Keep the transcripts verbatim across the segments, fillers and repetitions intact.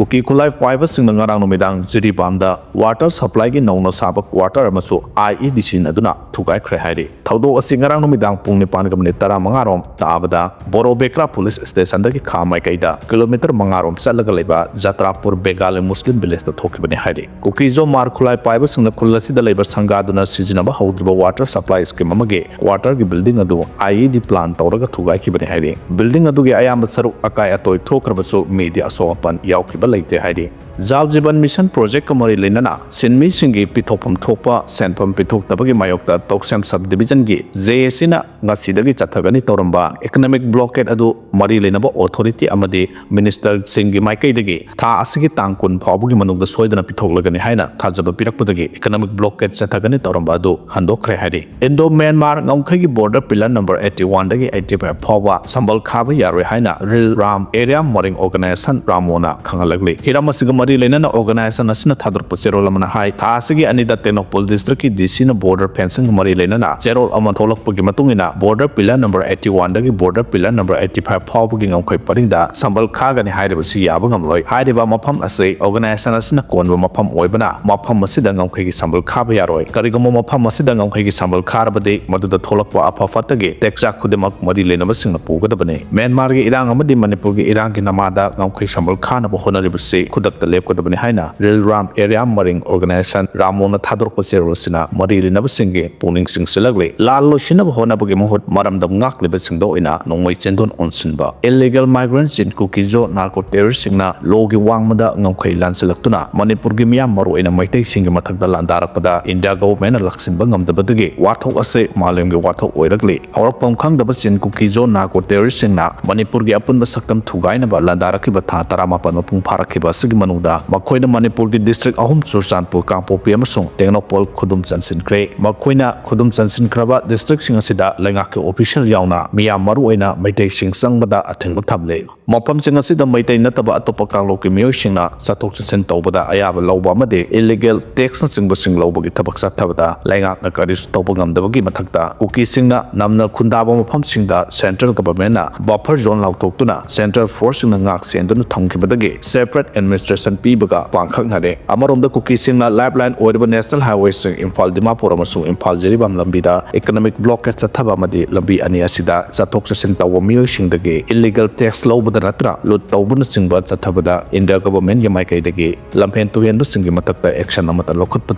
ꯀꯨꯀꯤ ꯈꯨꯠꯂꯥꯏ ꯄꯥꯏꯕꯁꯤꯡꯅ ꯉꯔꯥꯡ ꯅꯨꯃꯤꯗꯥꯡ ꯖꯤꯔꯤꯕꯥꯝꯗ water supplyꯒꯤ ꯅꯧꯅ ꯁꯥꯕ quarter ꯑꯃꯁꯨ IED ꯁꯤꯖꯤꯟꯅꯗꯨꯅ ꯊꯨꯒꯥꯏꯈ꯭ꯔꯦ ꯍꯥꯏꯔꯤ꯫ ꯊꯧꯗꯣꯛ ꯑꯁꯤ ꯉꯔꯥꯡ ꯅꯨꯃꯤꯗꯥꯡ ꯄꯨꯡ ꯅꯤꯄꯥꯟꯒ ꯃꯤꯅꯤꯠ ꯇꯔꯥꯃꯉꯥ ꯔꯣꯝ ꯇꯥꯕꯗ ꯕꯣꯔꯣꯕꯦꯀ꯭ꯔꯥ police stationꯗꯒꯤ ꯈꯥ ꯃꯥꯏꯀꯩꯗ kilometre ꯃꯉꯥ ꯔꯣꯝ ꯆꯠꯂꯒ ꯂꯩꯕ ꯖꯇ꯭ꯔꯥꯄꯨꯔ ꯕꯦꯒꯥꯂꯤ ꯃꯨꯁꯂꯤꯝ villageꯇ ꯊꯣꯛꯈꯤꯕꯅꯤ ꯍꯥꯏꯔꯤ꯫ ꯀꯨꯀꯤ ꯖꯣ ꯃꯥꯔ ꯈꯨꯠꯂꯥꯏ ꯄꯥꯏꯕꯁꯤꯡꯅ ꯈꯨꯜ ꯑꯁꯤꯗ ꯂꯩꯕ ꯁꯪꯒꯥꯗꯨꯅ ꯁꯤꯖꯤꯟꯅꯕ ꯍꯧꯗ꯭ꯔꯤꯕ water supply scheme ꯑꯃꯒꯤ quarterꯒꯤ building ꯑꯗꯨ IED plant ꯇꯧꯔꯒ ꯊꯨꯒꯥꯏꯈꯤꯕꯅꯤ ꯍꯥꯏꯔꯤ꯫ Building ꯑꯗꯨꯒꯤ ꯑꯌꯥꯝꯕ ꯁꯔꯨꯛ ꯑꯀꯥꯏ ꯑꯇꯣꯏ ꯊꯣꯛꯈ꯭ꯔꯕꯁꯨ ꯃꯤꯗꯤ ꯑꯁꯣꯛ ꯑꯄꯟ ꯌꯥꯎꯈꯤꯕ ꯂꯩꯇꯦ ꯍꯥꯏꯔꯤ꯫ ꯖꯥꯜ ꯖꯤꯕꯟ ꯃꯤꯁꯟ ꯄ꯭ꯔꯣꯖꯦꯛꯀ ꯃꯔꯤ ꯂꯩꯅꯅ ꯁꯤꯟꯃꯤꯁꯤꯡꯒꯤ ꯄꯤꯊꯣꯛꯐꯝ ꯊꯣꯛꯄ ꯁꯦꯟꯐꯝ ꯄꯤꯊꯣꯛꯇꯕꯒꯤ ꯃꯥꯌꯣꯛꯇ ꯇꯧꯁꯦꯝ ꯁꯕ ꯗꯤꯕꯤꯖꯟꯒꯤ ꯖꯦ ꯑꯦ ꯁꯤꯅ ꯉꯁꯤꯗꯒꯤ ꯆꯠꯊꯒꯅꯤ ꯇꯧꯔꯝꯕ economic blockade ꯑꯗꯨ ꯃꯔꯤ ꯂꯩꯅꯕ authority ꯑꯃꯗꯤ minister ꯁꯤꯡꯒꯤ ꯃꯥꯏꯀꯩꯗꯒꯤ ꯊꯥ ꯑꯁꯤꯒꯤ ꯇꯥꯡ ꯀꯨꯟ ꯐꯥꯎꯕꯒꯤ ꯃꯅꯨꯡꯗ ꯁꯣꯏꯗꯅ ꯄꯤꯊꯣꯛꯂꯒꯅꯤ ꯍꯥꯏꯅ ꯊꯥꯖꯕ ꯄꯤꯔꯛꯄꯗꯒꯤ economic blockade ꯆꯠꯊꯒꯅꯤ ꯇꯧꯔꯝꯕ ꯑꯗꯨ ꯍꯟꯗꯣꯛꯈ꯭ꯔꯦ ꯍꯥꯏꯔꯤ꯫ Indo Myanmar ꯉꯝꯈꯩꯒꯤ border pillar number eighty one ꯗꯒꯤ eighty five ꯐꯥꯎꯕ ꯁꯝꯕꯜ ꯈꯥꯕ ꯌꯥꯔꯣꯏ ꯍꯥꯏꯅ ꯔꯤꯜ ꯔꯥꯝ ꯑꯦꯔꯤꯌꯥ ꯃꯔꯤꯡ organization ꯔꯥꯃꯣꯅ ꯈꯪꯍꯜꯂꯛꯂꯤ꯫ ꯍꯤꯔꯝ ꯑꯁꯤꯒ ꯃꯔꯤ ꯂꯩꯅꯅ organization ꯑꯁꯤꯅ ꯊꯥꯗꯣꯔꯛꯄ ꯆꯦꯔꯣꯜ ꯑꯃꯅ ꯍꯥꯏ, ꯊꯥ ꯑꯁꯤꯒꯤ ꯑꯅꯤꯗ ꯇꯦꯡꯅꯧꯄꯜ districtꯀꯤ DC ꯅ border fencingꯒ ꯃꯔꯤ ꯂꯩꯅꯅ ꯆꯦꯔꯣꯜ ꯑꯃ ꯊꯣꯛꯂꯛꯄꯒꯤ ꯃꯇꯨꯡ ꯏꯟꯅ border pillar number eighty one ꯗꯒꯤ border pillar number eighty five ꯐꯥꯎꯕꯒꯤ ꯉꯝꯈꯩ ꯄꯔꯤꯡꯗ ꯁꯝꯕꯜ ꯈꯥꯒꯅꯤ ꯍꯥꯏꯔꯤꯕꯁꯤ ꯌꯥꯕ ꯉꯝꯂꯣꯏ꯫ ꯍꯥꯏꯔꯤꯕ ꯃꯐꯝ ꯑꯁꯤ organization ꯑꯁꯤꯅ ꯀꯣꯟꯕ ꯃꯐꯝ ꯑꯣꯏꯕꯅ ꯃꯐꯝ ꯑꯁꯤꯗ ꯉꯝꯈꯩꯒꯤ ꯁꯝꯕꯜ ꯈꯥꯕ ꯌꯥꯔꯣꯏ꯫ ꯀꯔꯤꯒꯨꯝꯕ ꯃꯐꯝ ꯑꯁꯤꯗ ꯉꯝꯈꯩꯒꯤ ꯁꯝꯕꯜ ꯈꯥꯔꯕꯗꯤ ꯃꯗꯨꯗ ꯊꯣꯛꯂꯛꯄ ꯑꯐ ꯐꯠꯇꯒꯤ ꯇꯦꯛꯆꯥꯛ ꯈꯨꯗꯤꯡꯃꯛ ꯃꯔꯤ ꯂꯩꯅꯕꯁꯤꯡꯅ ꯄꯨꯒꯗꯕꯅꯤ꯫ ꯃ꯭ꯌꯥꯟꯃꯥꯔꯒꯤ ꯏꯔꯥꯡ ꯑꯃꯗꯤ ꯃꯅꯤꯄꯨꯔꯒꯤ ꯏꯔꯥꯡꯒꯤ ꯅꯃꯥꯗ ꯉꯝꯈꯩ ꯁꯝꯕꯜ ꯈꯥꯅꯕ ꯍꯣꯠꯅꯔꯤꯕꯁꯤ ꯈꯨꯗꯛꯇ ꯂꯦꯞꯀꯗꯕꯅꯤ ꯍꯥꯏꯅ ꯔꯤꯜ ꯔꯥꯝ ꯑꯦꯔꯤꯌꯥ ꯃꯔꯤꯡ organization ꯔꯥꯃꯣꯅ ꯊꯥꯗꯣꯔꯛꯄ ꯆꯦꯔꯣꯜ ꯑꯁꯤꯅ ꯃꯔꯤ ꯂꯩꯅꯕꯁꯤꯡꯒꯤ ꯄꯨꯛꯅꯤꯡ ꯆꯤꯡꯁꯤꯜꯂꯛꯂꯤ꯫ ꯂꯥꯜ ꯂꯣꯏꯁꯤꯟꯅꯕ ꯍꯣꯠꯅꯕꯒꯤ ꯃꯍꯨꯠ ꯃꯔꯝꯗꯝ ꯉꯥꯛꯂꯤꯕꯁꯤꯡꯗ ꯑꯣꯏꯅ ꯅꯣꯡꯃꯩ ꯆꯦꯟꯗꯣꯟ ꯑꯣꯟꯁꯤꯟꯕ꯫ Illegal migrant ꯆꯤꯟ ꯀꯨꯀꯤꯖꯣ narco terroristꯁꯤꯡꯅ ꯂꯣꯒꯤ ꯋꯥꯡꯃꯗ ꯉꯝꯈꯩ ꯂꯥꯟꯁꯤꯜꯂꯛꯇꯨꯅ ꯃꯅꯤꯄꯨꯔꯒꯤ ꯃꯤꯌꯥꯝ ꯃꯔꯨꯑꯣꯏꯅ ꯃꯩꯇꯩꯁꯤꯡꯒꯤ ꯃꯊꯛꯇ ꯂꯥꯟꯗꯥꯔꯛꯄꯗ India governmentꯅ ꯂꯥꯛꯁꯤꯟꯕ ꯉꯝꯗꯕꯗꯒꯤ ꯋꯥꯊꯣꯛ ꯑꯁꯤ ꯃꯥꯂꯦꯝꯒꯤ ꯋꯥꯊꯣꯛ ꯑꯣꯏꯔꯛꯂꯤ꯫ ꯍꯧꯔꯛꯐꯝ ꯈꯪꯗꯕ ꯆꯤꯟ ꯀꯨꯀꯤꯖꯣ narco terroristꯁꯤꯡꯅ ꯃꯅꯤꯄꯨꯔꯒꯤ ꯑꯄꯨꯟꯕ ꯁꯛꯇꯝ ꯊꯨꯒꯥꯏꯅꯕ ꯂꯥꯟꯗꯥꯔꯛꯈꯤꯕ ꯊꯥ ꯇꯔꯥꯃꯥꯄꯟ ꯃꯄꯨꯡ ꯐꯥꯔꯛꯈꯤꯕ ꯑꯁꯤꯒꯤ ꯃꯅꯨꯡꯗ ꯗ ꯃꯈꯣꯏꯅ ꯃꯅꯤꯄꯨꯔꯒꯤ district ꯑꯍꯨꯝ, ꯆꯨꯔꯆꯥꯟꯄꯨꯔ, ꯀꯥꯡꯄꯣꯛꯄꯤ ꯑꯃꯁꯨꯡ ꯇꯦꯡꯅꯧꯄꯜ ꯈꯨꯗꯨꯝ ꯆꯟꯁꯤꯟꯈ꯭ꯔꯦ꯫ ꯃꯈꯣꯏꯅ ꯈꯨꯗꯨꯝ ꯆꯟꯁꯤꯟꯈ꯭ꯔꯕ districtꯁꯤꯡ ꯑꯁꯤꯗ ꯂꯩꯉꯥꯛꯀꯤ official ꯌꯥꯎꯅ ꯃꯤꯌꯥꯝ, ꯃꯔꯨꯑꯣꯏꯅ ꯃꯩꯇꯩꯁꯤꯡ, ꯆꯪꯕꯗ ꯑꯊꯤꯡꯕ ꯊꯝꯂꯦ꯫ ꯃꯐꯝꯁꯤꯡ ꯑꯁꯤꯗ ꯃꯩꯇꯩ ꯅꯠꯇꯕ ꯑꯇꯣꯞꯄ ꯀꯥꯡꯂꯨꯞꯀꯤ ꯃꯤꯑꯣꯏꯁꯤꯡꯅ ꯆꯠꯊꯣꯛ ꯆꯠꯁꯤꯟ ꯇꯧꯕꯗ ꯑꯌꯥꯕ ꯂꯧꯕ ꯑꯃꯗꯤ illegal taxꯅꯆꯤꯡꯕꯁꯤꯡ ꯂꯧꯕꯒꯤ ꯊꯕꯛ ꯆꯠꯊꯕꯗ ꯂꯩꯉꯥꯛꯅ ꯀꯔꯤꯁꯨ ꯇꯧꯕ ꯉꯝꯗꯕꯒꯤ ꯃꯊꯛꯇ, ꯀꯨꯀꯤꯁꯤꯡꯅ ꯅꯝꯅ ꯈꯨꯟꯗꯥꯕ ꯃꯐꯝꯁꯤꯡꯗ central governmentꯅ buffer zone ꯂꯥꯎꯊꯣꯛꯇꯨꯅ central forceꯁꯤꯡꯅ ꯉꯥꯛ ꯁꯦꯟꯗꯨꯅ ꯊꯝꯈꯤꯕꯗꯒꯤ separate administration ꯄꯤꯕꯒ ꯄꯥꯡꯈꯛꯅꯔꯦ꯫ ꯑꯃꯔꯣꯝꯗ, ꯀꯨꯀꯤꯁꯤꯡꯅ lifeline ꯑꯣꯏꯔꯤꯕ national highwayꯁꯤꯡ ꯏꯝꯐꯥꯜ ꯗꯤꯃꯥꯄꯨꯔ ꯑꯃꯁꯨꯡ ꯏꯝꯐꯥꯜ ꯖꯤꯔꯤꯕꯥꯝ ꯂꯝꯕꯤꯗ economic blockade ꯆꯠꯊꯕ ꯑꯃꯗꯤ ꯂꯝꯕꯤ ꯑꯅꯤ ꯑꯁꯤꯗ ꯆꯠꯊꯣꯛ ꯆꯠꯁꯤꯟ ꯇꯧꯕ ꯃꯤꯑꯣꯏꯁꯤꯡꯗꯒꯤ illegal tax ꯂꯧꯕꯗ ꯅꯠꯇꯅ ꯂꯨꯠ ꯇꯧꯕꯅꯆꯤꯡꯕ ꯆꯠꯊꯕꯗ India governmentꯀꯤ ꯃꯥꯏꯀꯩꯗꯒꯤ ꯂꯝꯍꯦꯟ ꯇꯨꯍꯦꯟꯕꯁꯤꯡꯒꯤ ꯃꯊꯛꯇ action ꯑꯃꯠꯇ ꯂꯧꯈꯠꯄ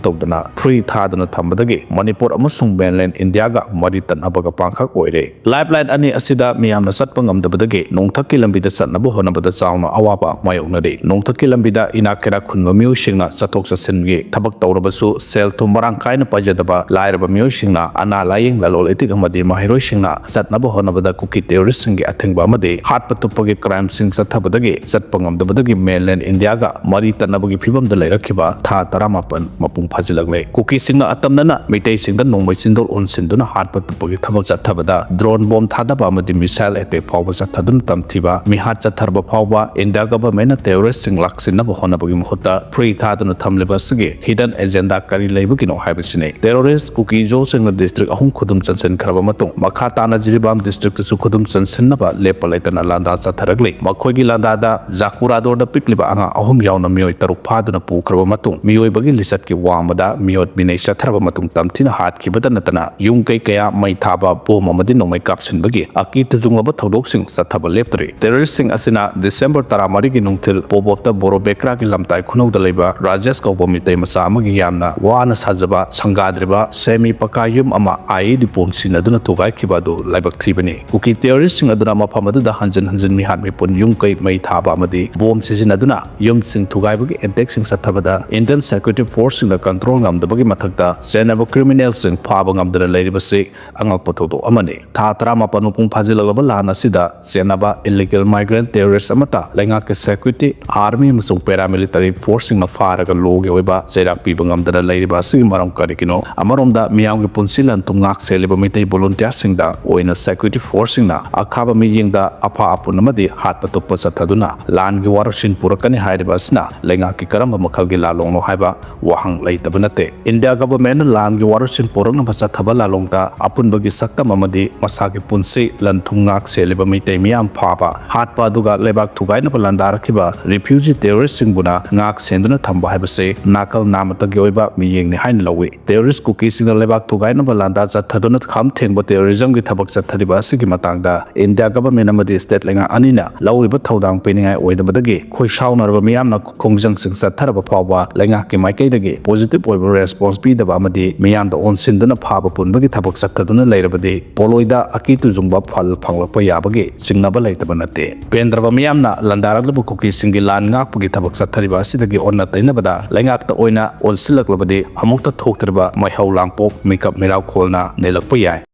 ꯇꯧꯗꯅ free ꯊꯥꯗꯨꯅ ꯊꯝꯕꯗꯒꯤ ꯃꯅꯤꯄꯨꯔ ꯑꯃꯁꯨꯡ mainland Indiaꯒ ꯃꯔꯤ ꯇꯠꯅꯕꯒ ꯄꯥꯡꯈꯛ ꯑꯣꯏꯔꯦ꯫ Lifeline ꯑꯅꯤ ꯑꯁꯤꯗ ꯃꯤꯌꯥꯝꯅ ꯆꯠꯄ ꯉꯝꯗꯕꯗꯒꯤ ꯅꯣꯡꯊꯛꯀꯤ ꯂꯝꯕꯤꯗ ꯆꯠꯅꯕ ꯍꯣꯠꯅꯕꯗ ꯆꯥꯎꯅ ꯑꯋꯥꯕ ꯃꯥꯌꯣꯛꯅꯔꯤ꯫ ꯅꯣꯡꯊꯛꯀꯤ ꯂꯝꯕꯤꯗ ꯏꯅꯥꯛ ꯀꯩꯔꯥꯛ ꯈꯨꯟꯕ ꯃꯤꯑꯣꯏꯁꯤꯡꯅ ꯆꯠꯊꯣꯛ ꯆꯠꯁꯤꯟꯒꯤ ꯊꯕꯛ ꯇꯧꯔꯕꯁꯨ ꯁꯦꯜ ꯊꯨꯝ ꯃꯔꯥꯡ ꯀꯥꯏꯅ ꯄꯥꯏꯖꯗꯕ ꯂꯥꯏꯔꯕ ꯃꯤꯑꯣꯏꯁꯤꯡꯅ, ꯑꯅꯥ ꯂꯥꯌꯦꯡ, ꯂꯂꯣꯟ ꯏꯇꯤꯛ ꯑꯃꯗꯤ ꯃꯍꯩꯔꯣꯏꯁꯤꯡꯅ ꯆꯠꯅꯕ ꯍꯣꯠꯅꯕꯗ ꯀꯨꯀꯤ terroristꯁꯤꯡꯒꯤ ꯑꯊꯤꯡꯕ ꯑꯃꯗꯤ ꯍꯥꯠꯄ ꯇꯨꯞꯄꯒꯤ crimeꯁꯤꯡ ꯆꯠꯊꯕꯗꯒꯤ ꯆꯠꯄ ꯉꯝꯗꯕꯗꯒꯤ mainland Indiaꯒ ꯃꯔꯤ ꯇꯠꯅꯕꯒꯤ ꯐꯤꯕꯝꯗ ꯂꯩꯔꯛꯈꯤꯕ ꯊꯥ ꯇꯔꯥꯃꯥꯄꯟ ꯃꯄꯨꯡ ꯐꯥꯖꯤꯜꯂꯛꯂꯦ꯫ ꯀꯨꯀꯤꯁꯤꯡꯅ ꯑꯇꯝꯅꯅ ꯃꯤꯇꯩꯁꯤꯡꯗ ꯅꯣꯡꯃꯩ ꯆꯤꯟꯗꯣꯜ ꯑꯣꯟꯁꯤꯟꯗꯨꯅ ꯍꯥꯠꯄ ꯇꯨꯞꯄꯒꯤ ꯊꯕꯛ ꯆꯠꯊꯕꯗ drone bomb ꯊꯥꯗꯕ ꯑꯃꯗꯤ missile attack ꯐꯥꯎꯕ ꯆꯠꯊꯗꯨꯅ ꯇꯝꯊꯤꯕ, ꯃꯤꯍꯥꯠ ꯆꯠꯊꯔꯕ ꯐꯥꯎꯕ India governmentꯅ terroristꯁꯤꯡ ꯂꯥꯛꯁꯤꯟꯅꯕ ꯍꯣꯠꯅꯕꯒꯤ ꯃꯍꯨꯠꯇ free ꯊꯥꯗꯨꯅ ꯊꯝꯂꯤꯕ ꯑꯁꯤꯒꯤ hidden agenda ꯀꯔꯤ ꯂꯩꯕꯒꯤꯅꯣ ꯍꯥꯏꯕꯁꯤꯅꯤ꯫ Terrorist ꯀꯨꯀꯤ ꯖꯣꯁꯤꯡꯅ district ꯑꯍꯨꯝ ꯈꯨꯗꯨꯝ ꯆꯟꯁꯤꯟꯈ꯭ꯔꯕ ꯃꯇꯨꯡ, ꯃꯈꯥ ꯇꯥꯅ ꯖꯤꯔꯤꯕꯥꯝ districtꯇꯁꯨ ꯈꯨꯗꯨꯝ ꯆꯟꯁꯤꯟꯅꯕ ꯂꯦꯞꯄ ꯂꯩꯇꯅ ꯂꯥꯟꯗꯥ ꯆꯠꯊꯔꯛꯂꯤ꯫ ꯃꯈꯣꯏꯒꯤ ꯂꯥꯟꯗꯥꯗ ꯖꯥꯀꯨꯔꯥꯗꯣꯔꯗ ꯄꯤꯛꯂꯤꯕ ꯑꯉꯥꯡ ꯑꯍꯨꯝ ꯌꯥꯎꯅ ꯃꯤꯑꯣꯏ ꯇꯔꯨꯛ ꯐꯥꯗꯨꯅ ꯄꯨꯈ꯭ꯔꯕ ꯃꯇꯨꯡ, ꯃꯤꯑꯣꯏꯕꯒꯤ ꯂꯤꯆꯠꯀꯤ ꯋꯥꯡꯃꯗ ꯃꯤꯑꯣꯠ ꯃꯤꯅꯩ ꯆꯠꯊꯔꯕ ꯃꯇꯨꯡ ꯇꯝꯊꯤꯅ ꯍꯥꯠꯈꯤꯕꯗ ꯅꯠꯇꯅ, ꯌꯨꯝ ꯀꯩ ꯀꯌꯥ ꯃꯩ ꯊꯥꯕ, bomb ꯑꯃꯗꯤ ꯅꯣꯡꯃꯩ ꯀꯥꯞꯁꯤꯟꯕꯒꯤ ꯑꯀꯤ ꯇꯨꯖꯨꯡꯂꯕ ꯊꯧꯗꯣꯛꯁꯤꯡ ꯆꯠꯊꯕ ꯂꯦꯞꯇ꯭ꯔꯤ꯫ Terroristꯁꯤꯡ ꯑꯁꯤꯅ December ꯇꯔꯥꯃꯔꯤꯒꯤ ꯅꯨꯡꯊꯤꯜ ꯄꯣꯕꯣꯞꯇ ꯕꯣꯔꯣ ꯕꯦꯀ꯭ꯔꯥꯒꯤ ꯂꯝꯇꯥꯏ ꯈꯨꯅꯧꯗ ꯂꯩꯕ ꯔꯥꯖꯦꯁ ꯀꯧꯕ ꯃꯤꯇꯩ ꯃꯆꯥ ꯑꯃꯒꯤ ꯌꯥꯝꯅ ꯋꯥꯅ ꯁꯥꯖꯕ ꯁꯪꯒꯥꯗ꯭ꯔꯤꯕ semi ꯄꯀꯥ ꯌꯨꯝ ꯑꯃ IED bomb ꯁꯤꯖꯤꯟꯅꯗꯨꯅ ꯊꯨꯒꯥꯏꯈꯤꯕ ꯑꯗꯨ ꯂꯥꯏꯕꯛ ꯊꯤꯕꯅꯤ꯫ ꯀꯨꯀꯤ terroristꯁꯤꯡ ꯑꯗꯨꯅ ꯃꯐꯝ ꯑꯗꯨꯗ ꯍꯟꯖꯤꯟ ꯍꯟꯖꯤꯟ ꯃꯤꯍꯥꯠ ꯃꯤꯄꯨꯟ, ꯌꯨꯝ ꯀꯩ ꯃꯩ ꯊꯥꯕ ꯑꯃꯗꯤ bomb ꯁꯤꯖꯤꯟꯅꯗꯨꯅ ꯌꯨꯝꯁꯤꯡ ꯊꯨꯒꯥꯏꯕꯒꯤ attackꯁꯤꯡ ꯆꯠꯊꯕꯗ Indian security forceꯁꯤꯡꯅ control ꯉꯝꯗꯕꯒꯤ ꯃꯊꯛꯇ ꯆꯦꯟꯅꯕ criminalꯁꯤꯡ ꯐꯥꯕ ꯉꯝꯗꯅ ꯂꯩꯔꯤꯕꯁꯤ ꯑꯉꯛꯄ ꯊꯧꯗꯣꯛ ꯑꯃꯅꯤ꯫ ꯊꯥ ꯇꯔꯥꯃꯥꯄꯟ ꯃꯄꯨꯡ ꯐꯥꯖꯤꯜꯂꯛꯂꯕ ꯂꯥꯟ ꯑꯁꯤꯗ ꯆꯦꯟꯅꯕ illegal migrant terrorist ꯑꯃꯠꯇ ꯂꯩꯉꯥꯛꯀꯤ security, army ꯑꯃꯁꯨꯡ ꯄꯦꯔꯥꯃꯤꯂꯤꯇꯔꯤ ꯐꯣꯔꯁꯁꯤꯡꯅ ꯐꯥꯔꯒ ꯂꯣꯒꯤ ꯑꯣꯏꯕ ꯆꯩꯔꯥꯛ ꯄꯤꯕ ꯉꯝꯗꯅ ꯂꯩꯔꯤꯕ ꯑꯁꯤꯒꯤ ꯃꯔꯝ ꯀꯔꯤꯒꯤꯅꯣ? ꯑꯃꯔꯣꯝꯗ ꯃꯤꯌꯥꯝꯒꯤ ꯄꯨꯟꯁꯤ ꯂꯟ ꯊꯨꯝ ꯉꯥꯛ ꯁꯦꯜꯂꯤꯕ ꯃꯤꯇꯩ ꯚꯣꯂꯨꯟꯇꯤꯌꯥꯔꯁꯤꯡꯗ ꯑꯣꯏꯅ ꯁꯦꯀ꯭ꯌꯨꯔꯤꯇꯤ ꯐꯣꯔꯁꯁꯤꯡꯅ ꯑꯈꯥꯕ ꯃꯤꯠꯌꯦꯡꯗ ꯑꯐꯥ ꯑꯄꯨꯟ ꯑꯃꯗꯤ ꯍꯥꯠꯄ ꯇꯨꯞꯄ ꯆꯠꯊꯗꯨꯅ ꯂꯥꯟꯒꯤ ꯋꯥꯔꯣꯏꯁꯤꯟ ꯄꯨꯔꯛꯀꯅꯤ ꯍꯥꯏꯔꯤꯕ ꯑꯁꯤꯅ ꯂꯩꯉꯥꯛꯀꯤ ꯀꯔꯝꯕ ꯃꯈꯜꯒꯤ ꯂꯥꯜꯂꯣꯡꯅꯣ ꯍꯥꯏꯕ ꯋꯥꯍꯪ ꯂꯩꯇꯕ ꯅꯠꯇꯦ꯫ ꯏꯟꯗꯤꯌꯥ ꯒꯚꯔꯟꯃꯦꯟꯠꯅ ꯂꯥꯟꯒꯤ ꯋꯥꯔꯣꯏꯁꯤꯟ ꯄꯨꯔꯛꯅꯕ ꯆꯠꯊꯕ ꯂꯥꯜꯂꯣꯡꯗ ꯑꯄꯨꯟꯕꯒꯤ ꯁꯛꯇꯝ ꯑꯃꯗꯤ ꯃꯁꯥꯒꯤ ꯄꯨꯟꯁꯤ ꯂꯟ ꯊꯨꯝ ꯉꯥꯛ ꯁꯦꯜꯂꯤꯕ ꯃꯤꯇꯩ ꯃꯤꯌꯥꯝ ꯐꯥꯕ, ꯍꯥꯠꯄ ꯑꯗꯨꯒ ꯂꯩꯕꯥꯛ ꯊꯨꯒꯥꯏꯅꯕ ꯂꯥꯟꯗꯥꯔꯛꯈꯤꯕ ꯔꯤꯐ꯭ꯌꯨꯖꯤ ꯇꯦꯔꯣꯔꯤꯁ꯭ꯠꯁꯤꯡꯕꯨꯅ ꯉꯥꯛ ꯁꯦꯟꯗꯨꯅ ꯊꯝꯕ ꯍꯥꯏꯕꯁꯤ ꯅꯥꯀꯜ ꯅꯥꯃꯠꯇꯒꯤ ꯑꯣꯏꯕ ꯃꯤꯠꯌꯦꯡꯅꯤ ꯍꯥꯏꯅ ꯂꯧꯏ꯫ ꯇꯦꯔꯣꯔꯤꯁ꯭ꯠ ꯀꯨꯀꯤꯁꯤꯡꯅ ꯂꯩꯕꯥꯛ ꯊꯨꯒꯥꯏꯅꯕ ꯂꯥꯟꯗꯥ ꯆꯠꯊꯗꯨꯅ ꯈꯝ ꯊꯦꯡꯕ ꯇꯦꯔꯣꯔꯤꯖꯝꯒꯤ ꯊꯕꯛ ꯆꯠꯊꯔꯤꯕ ꯑꯁꯤꯒꯤ ꯃꯇꯥꯡꯗ ꯏꯟꯗꯤꯌꯥ ꯒꯚꯔꯟꯃꯦꯟꯠ ꯑꯃꯗꯤ ꯁ꯭ꯇꯦꯠ ꯂꯩꯉꯥꯛ ꯑꯅꯤꯅ ꯂꯧꯔꯤꯕ ꯊꯧꯗꯥꯡ ꯄꯤꯅꯤꯡꯉꯥꯏ ꯑꯣꯏꯗꯕꯗꯒꯤ ꯈꯣꯏꯁꯥꯎꯅꯔꯕ ꯃꯤꯌꯥꯝꯅ ꯈꯣꯡꯖꯪꯁꯤꯡ ꯆꯠꯊꯔꯕ ꯐꯥꯎꯕ ꯂꯩꯉꯥꯛꯀꯤ ꯃꯥꯏꯀꯩꯗꯒꯤ ꯄꯣꯖꯤꯇꯤꯚ ꯑꯣꯏꯕ ꯔꯦꯁꯄꯣꯟꯁ ꯄꯤꯗꯕ ꯑꯃꯗꯤ ꯃꯤꯌꯥꯝꯗ ꯑꯣꯟꯁꯤꯟꯗꯨꯅ ꯐꯥꯕ ꯄꯨꯟꯕꯒꯤ ꯊꯕꯛ ꯆꯠꯊꯗꯨꯅ ꯂꯩꯔꯕꯗꯤ ꯄꯣꯠꯂꯣꯏꯗ ꯑꯀꯤ ꯇꯨꯖꯨꯡꯕ ꯐꯜ ꯐꯪꯂꯛꯄ ꯌꯥꯕꯒꯤ ꯆꯤꯡꯅꯕ ꯂꯩꯇꯕ ꯅꯠꯇꯦ꯫ ꯄꯦꯟꯗ꯭ꯔꯕ ꯃꯤꯌꯥꯝꯅ ꯂꯥꯟꯗꯥꯔꯛꯂꯤꯕ ꯀꯨꯀꯤꯁꯤꯡꯒꯤ ꯂꯥꯟ ꯉꯥꯛꯄꯒꯤ ꯊꯕꯛ ꯆꯠꯊꯔꯤꯕ ꯑꯁꯤꯗꯒꯤ ꯑꯣꯟꯅ ꯇꯩꯅꯕꯗ ꯂꯩꯉꯥꯛꯇ ꯑꯣꯏꯅ ꯑꯣꯟꯁꯤꯜꯂꯛꯂꯕꯗꯤ ꯑꯃꯨꯛꯇ ꯊꯣꯛꯇ꯭ꯔꯤꯕ ꯃꯩꯍꯧ ꯂꯥꯡꯄꯣꯛ ꯃꯤꯀꯞ ꯃꯤꯔꯥꯎꯈꯣꯜꯅ ꯅꯦꯜꯂꯛꯄ ꯌꯥꯏ꯫